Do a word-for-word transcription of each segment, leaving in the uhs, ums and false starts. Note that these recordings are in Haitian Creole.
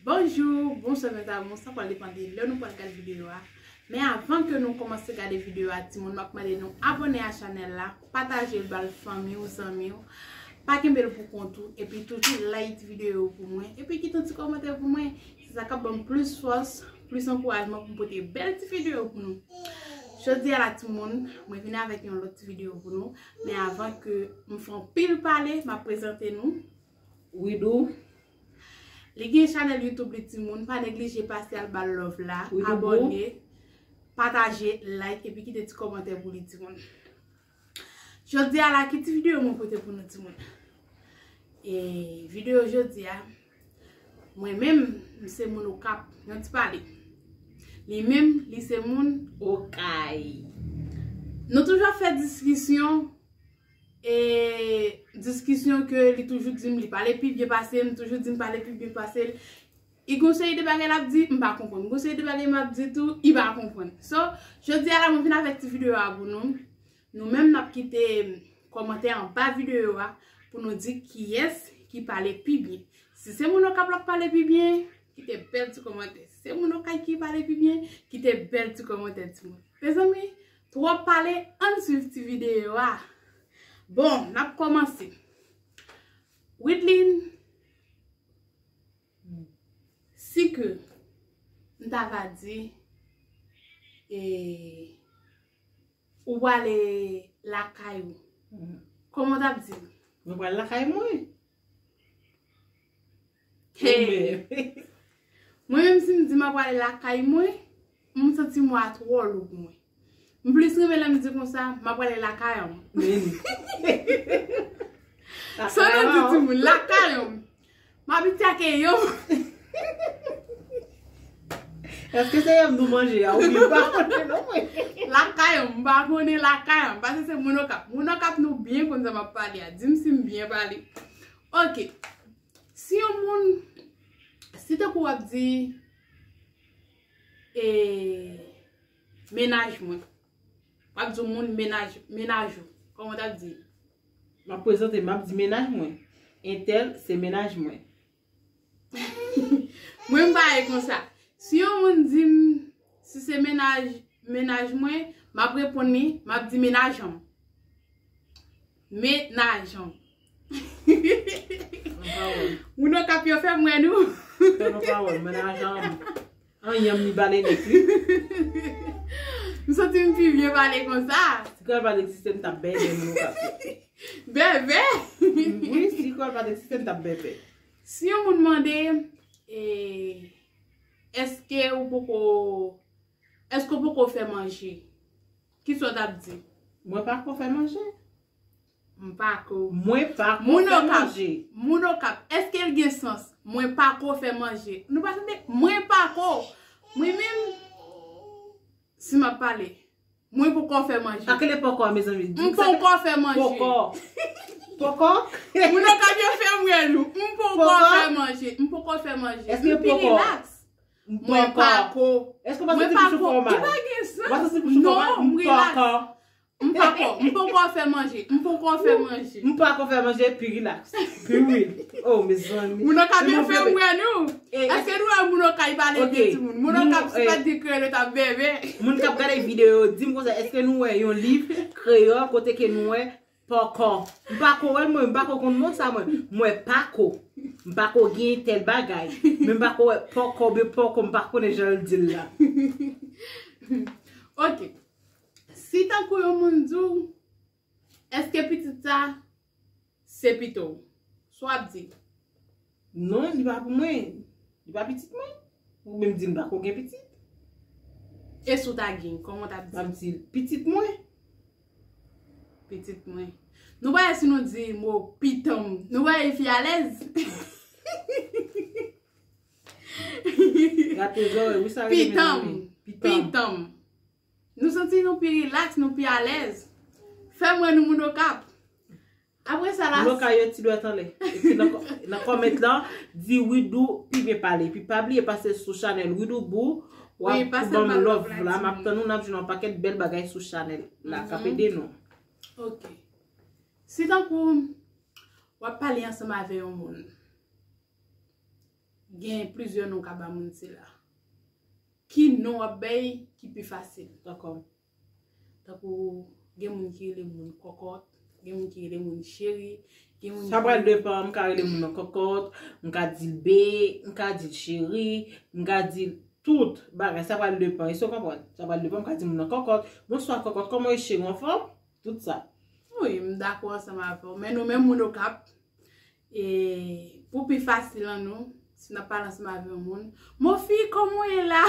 Bonjou, bonswa mezanmi, sa pral depann de lè nou pral gade videyo a. Men avan ke nou kòmanse gade videyo a, timoun, m ap mande nou abòne a chanèl la, pataje l ba fanmi w, zanmi w, pa kenbe l pou kont ou, epi toujou like videyo pou mwen, epi kite yon ti kòmantè pou mwen. Se sa k ap ban m plis fòs, plis ankourajman pou m pote bèl ti videyo pou nou. Jodi a la, timoun, mwen vin avèk yon lòt ti videyo pou nou, men avan ke m fè anpil pale, m ap prezante nou. Widou. Li gen chanèl YouTube li, timoun, pa neglije pase al ba l love la, Widou Bou. Abòne, pataje, like, epi kite ti kòmantè pou li, timoun. Jodi a la, ki ti videyo mwen pote pou nou, timoun? E videyo jodi a, mwen menm, m se moun Okap, yon ti pale. Li menm, li se moun Okay. Nou toujou ap fè diskisyon, e diskisyon ke li toujou di m li pale pi byen pase m, toujou di m pale pi byen pase l. I gon seri de bagay l ap di, m pa konprann. Gon seri de bagay m ap di tou, i pa konprann. So, jodi a la, mwen vin avèk ti videyo a pou nou. Nou menm, n ap kite kòmantè anba videyo a pou nou di kiyès ki pale pi byen. Si se moun Okap la k pale pi byen, kite bèl ti kòmantè. Si se moun Okay ki pale pi byen, kite bèl ti kòmantè, timoun. Mezanmi, twòp pale, ann swiv ti videyo a. Bon, n ap kòmanse. Widlin, si ke m ta va di, e, ou prale lakay ou, kòman w t ap di l? Mwen pral lakay mwen. Hey. Ou menm? Mwen menm, si m di m ap prale lakay mwen, m santi mo a twò lou pou mwen. M plis renmen lè m di konsa, m ap prale lakay an m. Men. Sa nou di timoun, lakay an m. M abitye ak yo. Èske se yanm nou manje a? Ou byen pa konnen non mwen. Lakay an m, m pa konnen lakay an m. Paske se moun Okap. Moun Okap nou byen konn sa m ap pale a. Di m si m byen pale. Ok. Si yon moun, si tankou w ap di, e, mennaj mwen. W ap di yon moun mennaj, mennaj ou. Kòman w t ap di? M ap prezante, m ap di mennaj mwen. Entèl se mennaj mwen. Mwen, m pa ye konsa. Si yon moun di m, si se mennaj, mennaj mwen, m ap reponn li, m ap di mennaj an m. Mennaj an m. An pawòl. Moun Okap yo fè m wè nou. Fè nou pawòl, mennaj an m. An yanm li pale nèt wi. M santi m pi byen pale konsa. Si kreyòl pa t egziste, m t ap bèbè moun Okap yo. Bèbè? Wi, si kreyòl pa t egziste, m t ap bèbè. Si yon moun mande, e, èske ou poko, èske ou poko fè manje? Kisa w t ap di? Mwen pa ko fè manje. M pa ko. Mwen pa ko fè manje. Moun Okap, èske l gen sans? Mwen pa ko fè manje. Nou pa tande? Mwen pa ko. Mwen menm, si m ap pale, mwen poko fè manje. A ki lepòk, mezanmi? M poko fè manje. Poko. Poko? Moun Okap yo fè m wè nou. M poko fè manje. M poko fè manje. Èske poko? M pi rilaks. Mwen pa ko. Èske w pa santi bouch ou fè w mal? Ou pa gen sans. Ou pa santi bouch ou fè w mal? Non, m rilaks. M poko. M pa ko. M poko fè manje. M poko fè manje. M pa ko fè manje, pi rilaks. Pi wi. Oh, mezanmi. Moun Okap yo fè m wè nou. Èske nou wè moun Okay pale byen, timoun? Moun Okap, si pa t gen kreyòl, yo t ap bèbè. Moun k ap gade videyo yo, di m konsa, èske nou wè yon liv kreyòl kote ke nou wè poko? M pa ko wè l mwen, m pa ko konn mo sa mwen. Mwen pa ko. M pa ko gen tèl bagay. Men m pa ko wè poko oubyen poko, m pa konnen jan l di l la. Ok. Si tankou yon moun di w, èske pitit sa se pito w? Sa w ap di? Non, li pa pou mwen. Li pa pitit mwen. Ou menm di m pa ko gen pitit. E si w ta gen, kòman w t ap di? M ap di l pitit mwen. Pitit mwen. Nou pa wè si nou di mo pitanm, nou pa wè fi alèz? Gate zòrèy, wi sa rele pitanm. Pitanm. Nou santi nou pi rilaks, nou pi alèz. Fè m wè nou moun Okap. Apre sa la, Moun yo ka yo ti dwèt anlè. Epi nan kò- nan kòmant lan, di Widou pi byen pale. Epi pa bliye pase sou chanèl Widou Bou. W ap pou ban m love la. M ap tann nou, n ap jwenn yon pakèt bèl bagay sou chanèl la k ap ede nou. Ok. Si tankou w ap pale ansanm avè yon moun, gen plizyè non w ka ba moun sila. Ki non w ap bay ki pi fasil? Dakò. Tankou gen moun ki rele moun kòkòt, gen moun ki rele moun cheri, gen moun Sa ki pral depan, m ka rele moun nan kòkòt, m ka di l be, m ka di l cheri, m ka di l tout bagay, sa pral depan. Èske w konprann? Sa pral depan, m ka di moun nan kòkòt, bonswa kòkòt, kòman w ye cheri, w anfòm? Tout sa. Wi, m dakò ansanm avè w. Men nou menm moun Okap, e, pou pi fasil an nou, si n ap pale ansanm avè yon moun, Mofi, kòman w ye la?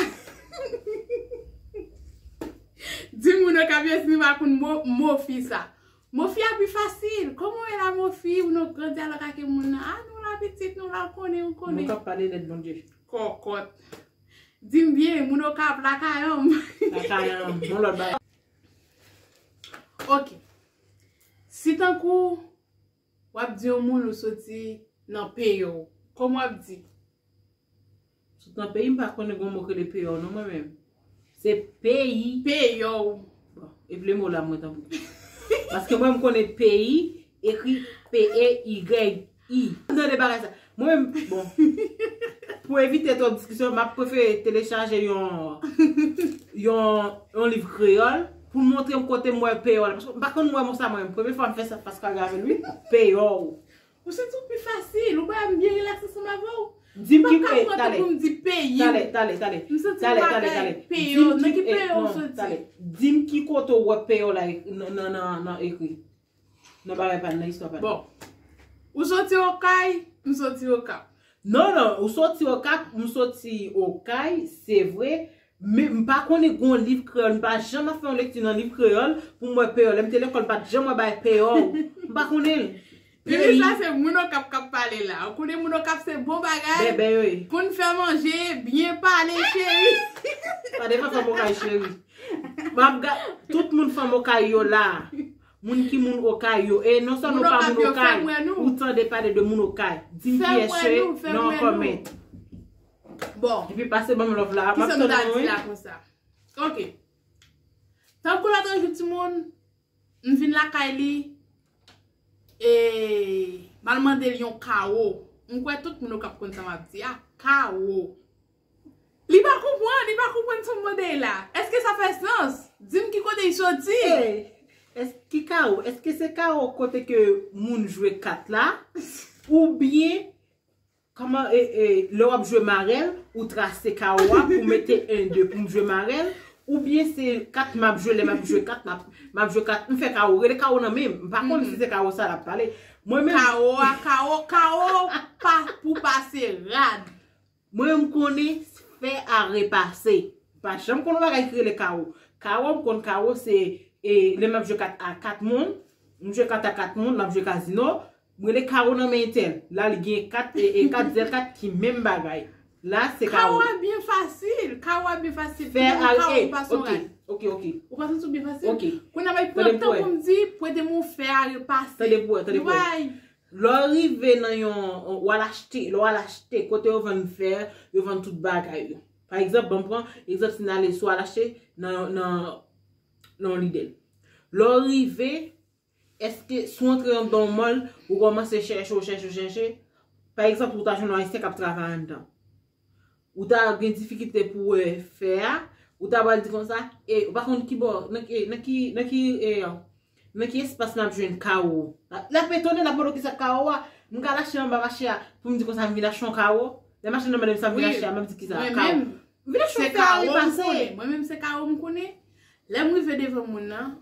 Di moun Okap yo si nou pa konn mo, Mofi sa. Mofi a pi fasil. Kòman w ye la, Mofi? Ou nou gran dyalòg ak moun nan. A, nou la pitit, nou la, w konnen, w konnen. Moun k ap pale nèt, Bondye. Kòkòt. Di m byen, moun Okap, lakay an m. Lakay an m, yon lòt bagay. Ok. Si tankou w ap di yon moun ou soti nan peyi w, kòman w ap di? Sot nan peyi, m pa konnen gon mo k rele peyi w non, mwen menm. Se peyi. Peyi w. Bon, epi le mo la mwen tanpri. Paske mwen m konnen peyi, ekri P E Y I. M tande bagay sa. Mwen menm, bon. Pou evite twòp diskisyon, m ap prefere telechaje yon, yon, yon liv kreyòl pou l montre m kote m wè peyò la. Paske m pa konn wè mo sa mwen menm. Premye fwa m fè sa, Pascal Gravel, wi. Peyò. Ou santi w pi fasil, ou bay m byen rilaks ansanm avè w. Di m ki kote, talè, talè, talè. M santi m pa kay peyò, nan ki peyò ou soti? Di m ki kote w wè peyò la nan, nan, nan, nan ekri. Nan bagay pa n, nan istwa pa n. Bon. Ou soti Okay, m soti Okap. Non, non, ou soti Okap, m soti Okay, se vre, men m pa konnen gon liv kreyòl, m pa janm ap fè yon lekti nan liv kreyòl pou m wè peyò. Lè m te lekòl, m pa t janm wè bay peyò. M pa konnen l. Epi sa se moun Okap k ap pale la. Ou konnen moun Okap se bon bagay. Bèbè yo ye. Konn fè manje, byen pale, cheri. Pa devan fanm Okay, cheri. M ap ga-, tout moun fanm Okay yo la. Moun ki moun Okay yo. E non sèlman pa moun Okay, ou tande pale de moun Okay. Di m kiyès se nan kòmant. Bon. Epi pase ban m love la. M ap tann nou, wi. Kisa m ta di la konsa? Ok. Tankou lòt jou timoun, m vin lakay li, e, m al mande l yon kawo. M kwè tout moun Okap konn sa m ap di a, kawo. Li pa konprann, li pa konprann sa m mande l la. Èske sa fè sans? Di m ki kote l soti. Ey, èske ki kawo? Èske se kawo kote ke moun jwe kat la? Oubyen, kòman, e, e, lè w ap jwe marèl, ou trase kawo a pou mete en, de, pou m jwe marèl? Oubyen se kat m ap jwe, lè m ap jwe kat, m ap, m ap jwe kat, m fè kawo, rele kawo nan men m. M pa konn si se kawo sa l ap pale. Mwen menm. Kawo a, kawo, kawo pa pou pase rad. Mwen, m konnen fè a repase. M pa janm konn yon bagay ki rele kawo. Kawo, m konn kawo se, e, lè m ap jwe kat a kat moun, m jwe kat a kat moun, m ap jwe kazino, m rele kawo nan men entèl. La, li gen kat, e, e, kat zèl kat ki menm bagay. La, se kawo. Kawo a byen fasil. Kawo a byen fasil. Fè a, kawo, e, pa son rad. Ok, ok, ok. Ou pa santi w byen fasil? Ok. Kounye a, bay pran tan pou m di, prete m yon fè a repase. Tande pou wè, tande pou wè. Lè w rive nan yon, w al achte, lè w al achte, kote yo vann fè, yo vann tout bagay yo. Pa egzanp, ban m pran egzanp, si n ale, si w al achte nan, nan, nan yon Lidl. Lè w rive, èske si w antre anndan yon mòl, ou kòmanse chèche, w chèche, w chèche, pa egzanp, ou ta jwenn yon Ayisyen k ap travay anndan. Ou ta gen difikilte pou wè fè a, ou ta pral di konsa, e, ou pa konn ki bò, nan ki, nan ki, nan ki, e, nan ki espas n ap jwenn kawo. L ap etone, l ap mande w kisa k kawo a. M ka al achte anba mache a, pou m di konsa m vin achte yon kawo. Lè machann nan mande m sa m vin achte a, m ap di kisa? Kawo. M vin achte yon fè a repase. Mwen menm se kawo m konnen. Lè m rive devan moun nan,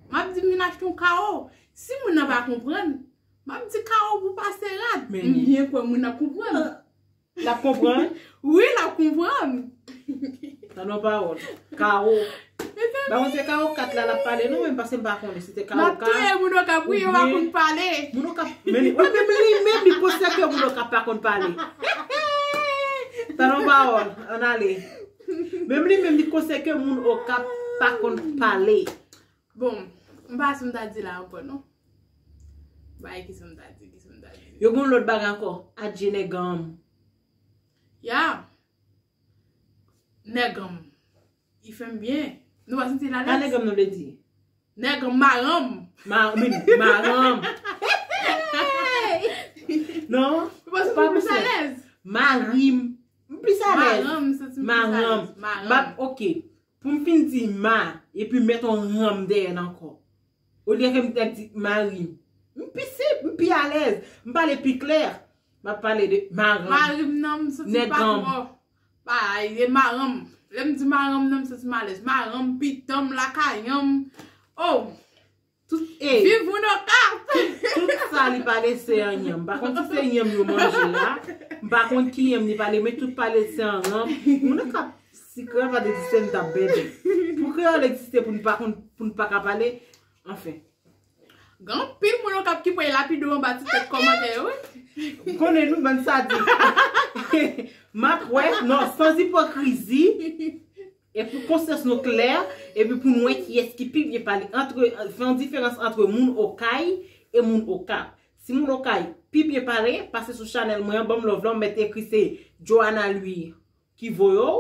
m ap di m vin achte yon kawo. Si moun nan pa konprann, m ap di kawo pou pase rad. M byen kwè moun nan konprann. L ap konprann? Wi, l ap konprann. Tande yon pawòl. Kawo. Ba mwen se kawo kat la l ap pale non, men paske m pa konnen si se kawo kat. M ap touye moun Okap, wi, yo pa konn pale. Moun Okap, men li, wè, men li menm li konsèke moun Okap pa konn pale. Tande yon pawòl, ann ale. Menm li menm li konsèke moun Okap pa konn pale. Bon, m pa si m ta di la ankò non. Bay, kisa m ta di, kisa m ta di. Yo gen yon lòt bagay ankò. Adje nèganm. Ya. Nèganm. Li fè m byen. Nou pa santi l alèz? Pa nèganm nou vle di. Nèganm, maranm. Ma, men, maranm. Non, pa pou sa. Marim. M plis alèz. Maranm, m santi m plis alèz. Maranm. M ap, ok. Pou m fin di ma, epi m met yon ranm dèyè l ankò. Olye ke m te di mari m. M pi senp, m pi alèz. M pale pi klè. M ap pale de maranm. Mari m nan, m santi pa twò. Bay, e maranm. Lè m di maranm nan, m santi m alèz. Maranm, pitanm, lakayanm. Oh! Tout, e, viv moun Okap! Tout, tout sa li pale se anyanm. M pa konn si se yanm yo manje a. M pa konn ki yanm li pale, men tout pale se anyanm. Moun Okap, si kreyòl pa t egziste, nou t ap bèbè. Pou kreyòl egziste, pou n pa konn, pou n pa ka pale, anfen. Gen anpil moun Okap ki pral lapide w anba ti tèt kòmantè yo, wi. M konnen nou, bann sadik. M ap wè, non, sans hypocrisie. E pou konsyans nou klè, epi pou n wè kiyès ki pi byen pale, antre, fè yon diferans antre moun Okay e moun Okap. Si moun Okay pi byen pale, pase sou chanèl mwen an, ban m love la, w mèt ekri se Joanna Louis ki voye w,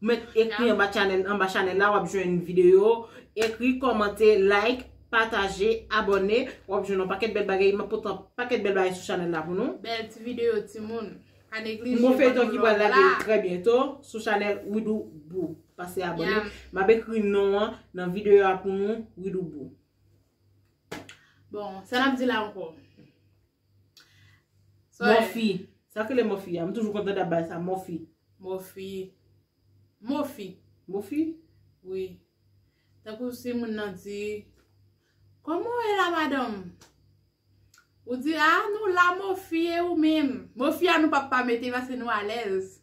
w mèt ekri anba chanèl, anba chanèl la, w ap jwenn videyo, ekri, kòmante, like, pataje, abòne, w ap jwenn yon pakèt bèl bagay, m ap pote yon pakèt bèl bagay sou chanèl la pou nou. Bèl ti videyo, timoun. Pa neglije. Yon feyton ki pral lage trè byento sou chanèl Widou Bou. Pase abòne. M ap ekri non an nan videyo a pou nou, Widou Bou. Bon, sa n ap di la ankò? Mòfi. Sa k rele mòfi a? M toujou kontan ap bay sa, mòfi. Mòfi. Mòfi. Mòfi? Wi. Tankou si moun nan di, "Kòman w ye la, madanm?" Ou di, "A, nou la, mòfi, e ou menm?" Mòfi a nou p ap pa mete paske nou alèz.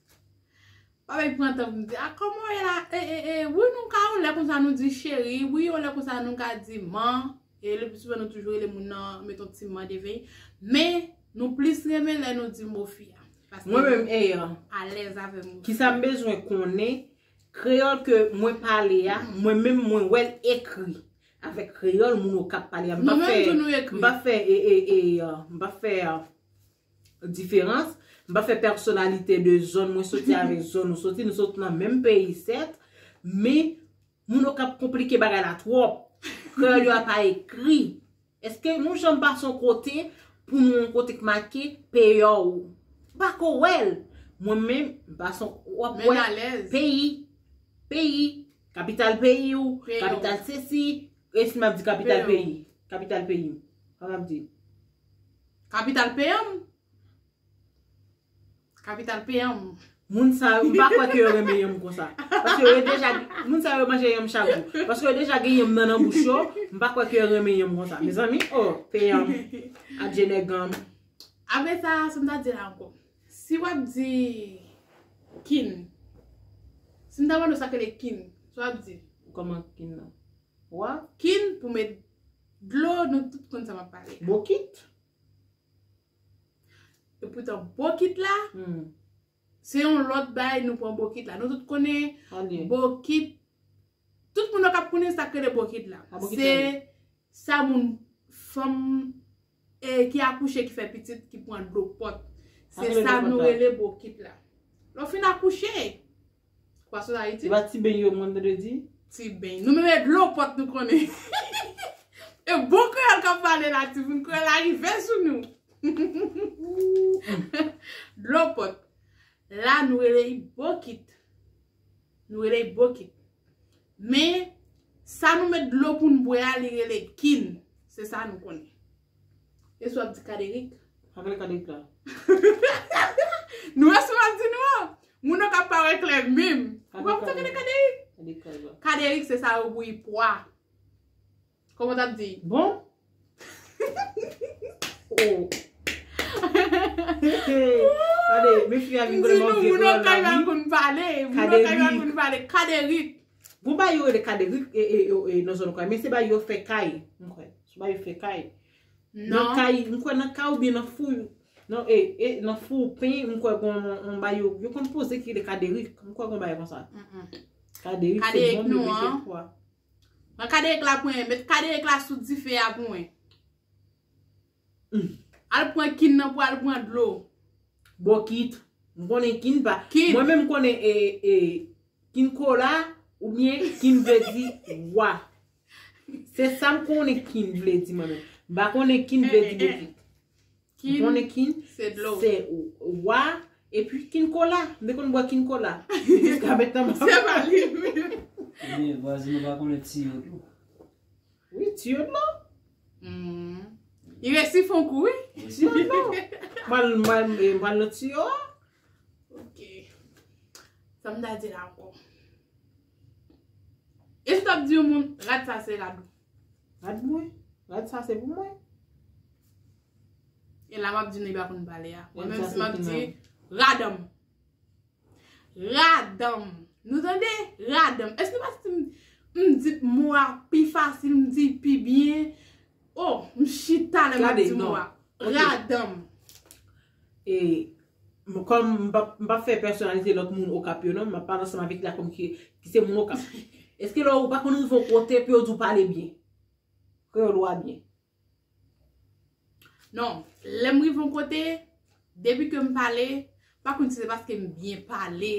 Pa bay pran tan pou m di, "A, kòman w ye la?" E, e, e, wi, nou ka yon lè konsa nou di cheri, wi, yon lè konsa nou ka di man. E le pli souvan nou toujou rele moun nan, meton ti man devyen. Men, nou plis renmen lè nou di mòfi a. Paske mwen menm, e, alèz avè mòfi. Kisa m bezwen konnen, kreyòl ke mwen pale a, mwen menm mwen wè l ekri. Avèk kreyòl moun Okap pale a. M pa fè, m pa fè, e, e, e, e, m pa fè, e, diferans. M pa fè pèsonalite de zòn mwen soti avèk zòn ou soti. Nou sot nan menm peyi, sèt. Men, moun Okap konplike bagay la twòp. Kreyòl yo a pa ekri. Èske nou janm pase yon kote pou nou yon kote k make peyò ou? M pa ko wè l. Mwen menm, m pase yon, w ap wè peyi, peyi, kapital peyi ou, kapital sesi, e si m ap di kapital peyi, kapital peyi m. Sa m ap di? Kapital peyi m? Kapital peyi m. Moun sa yo, m pa kwè ke yo renmen yanm konsa. Paske yo deja, moun sa yo manje yanm chak jou. Paske yo deja gen yanm nan, nan bouch yo, m pa kwè ke yo renmen yanm konsa. Mezanmi, oh, peyi m. Adje nèganm. Apre sa, sa m ta di la ankò. Si w ap di kin, si m ta mande w sa k rele kin, sa w ap di? Kòman kin nan? Wa? Kin pou met dlo, nou tout konn sa m ap pale. Bokit? E poutan, bokit la, hmm, se yon lòt bagay nou pran bokit la. Nou tout konnen bokit. Tout moun nan k ap konnen sa k rele bokit la. Se sa moun, fanm, e, ki akouche, ki fè pitit, ki pran dlo pòt. Se sa nou rele bokit la. Lè w fin akouche, Poisson Haïti. Se pa ti beny yo mande de di? Ti beny. Nou menm e dlo pòt nou konnen. E bon kreyòl k ap pale la, timoun, kreyòl la rive sou nou. Dlo pòt. La, nou rele l bokit. Nou rele l bokit. Men, sa nou met dlo pou n bwè a, li rele kin. Se sa nou konnen. E si w ap di kaderik? Sa k rele kaderik la? Nou wè si w ap di nou an. Moun nan ka pa wè klè menm. Ou pa konn sa k rele kaderik? Kaderik, kaderik, se sa yo bouyi pwa. Kòman w t ap di? Bon. Oh. Gade, men fi a vin konnen m an vye kreyòl la, wi. Moun nan kay pa konn pale. Moun nan kay pa konn pale. Kaderik. Gon bagay yo rele kaderik, e, e, e, e, nan zòn kay. Men se bagay yo fè kay, m kwè. Se bagay yo fè kay. Nan kay, m kwè nan kay oubyen nan fou. Nan, e, e, nan fou pen, m kwè gon, yon bagay yo, yo konn poze ki rele kaderik. M kwè gon bagay konsa. Kaderik, se bon, men mete pwa. Pran kaderik la pou mwen, met kaderik la sou dife a pou mwen. Al pran kin nan pou al pran dlo. Bokit. M konnen kin pa. Kin. Mwen menm m konnen e, e, kin kola oubyen kin vle di wa. Se sa m konnen kin vle di mwen menm. M pa konnen kin vle di bokit. M konnen kin se dlo. Se wa epi kin kola. M te konn bwè kin kola. Jiska mentnan m ap. Se pa li menm. Ebyen, vwazin ou pa konnen tiyo dlo. Wi, tiyo dlo. Hmm. Li resi fon kou, wi. Tiyo dlo. Mwen, mwen, mwen nan tiyo a. Ok. Sa m ta di la ankò. E si w t ap di yon moun, rad sa se rad ou. Rad mwen. Rad sa se pou mwen. E la m ap di nou li pa konn pale a. Mwen menm si m ap di, radanm. Radanm. Nou tande? Radanm. Èske nou pa santi m, m di mo a pi fasil, m di pi byen? Oh, m chita lè m ap di mo a. Radanm. E kòm m p ap fè pèsonalite lòt moun Okap yo non, m ap pale ansanm avèk la kòm ki, ki se moun Okap. Èske lè ou pa konn rive yon kote pou yo di w pale byen? Kreyòl ou a byen. Non, lè m rive yon kote, depi ke m pale, m pa konn si se paske m byen pale,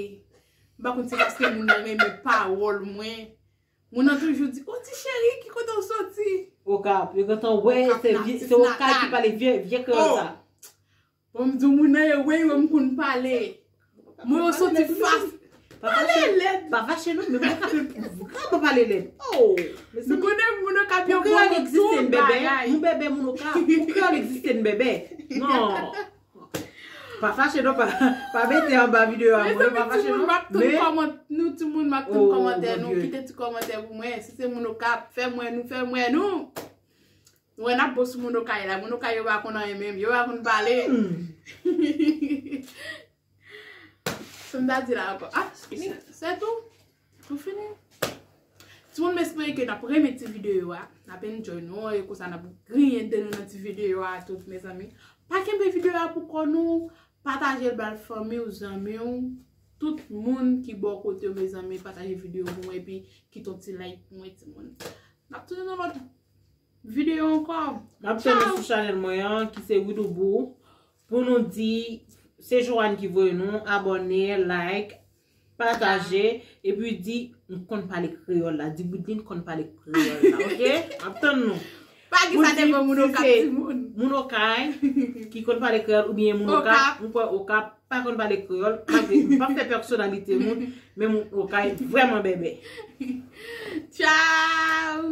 m pa konn si se paske moun nan renmen pawòl mwen. Moun nan toujou di, "O ti cheri, ki kote w soti?" Okap, yo gentan wè se Okay ki pale vye, vye kreyòl sa. Bon, m di w moun nan e wè yo m konn pale. Mwen yo soti fas. Pale lèd. Pa fache non, men mwen ka vrèman pale lèd. Oh. Nou konnen moun Okap yo bon nan tout bagay. Moun bèbè, moun Okap. Pou kreyòl egziste n bèbè. Non. Pa fache non, pa, pa mete anba videyo a mwen, pa fache non. Men nou timoun m ap tann kòmantè nou, kite ti kòmantè pou mwen. Si se moun Okap, fè mwen nou, fè mwen nou. Nou wè n ap bon sou moun Okay la. Moun Okay yo pa konn anyen menm. Yo pa konn pale. Sa m ta di la ankò. Ah, se tou. Nou fini. Timoun, m espere ke n ap renmen ti videyo a. N ap enjoy nou. E konsa n ap griyen de nou nan ti videyo a tout, mezanmi. Pa kenbe videyo a pou kò nou. Pataje l ba fanmi w, zanmi w. Tout moun ki bò kote w, mezanmi, pataje videyo pou mwen epi kite yon ti like pou mwen, timoun. N ap tounen nan lòt videyo ankò. M ap tann nou sou chanèl mwen an, ki se Widoubou. Pou nou di, se Joanne ki voye nou, abòne, like, pataje, epi di, m konn pale kreyòl la. Di Boudeline konn pale kreyòl la, ok? M ap tann nou. Pa gen sa devan moun Okap, timoun. Moun Okay, ki konn pale kreyòl, oubyen moun Okap, m kwè Okap, pa konn pale kreyòl, m pa vle, m pa fè pèsonalite moun, men moun Okay vrèman bèbè. Tchao!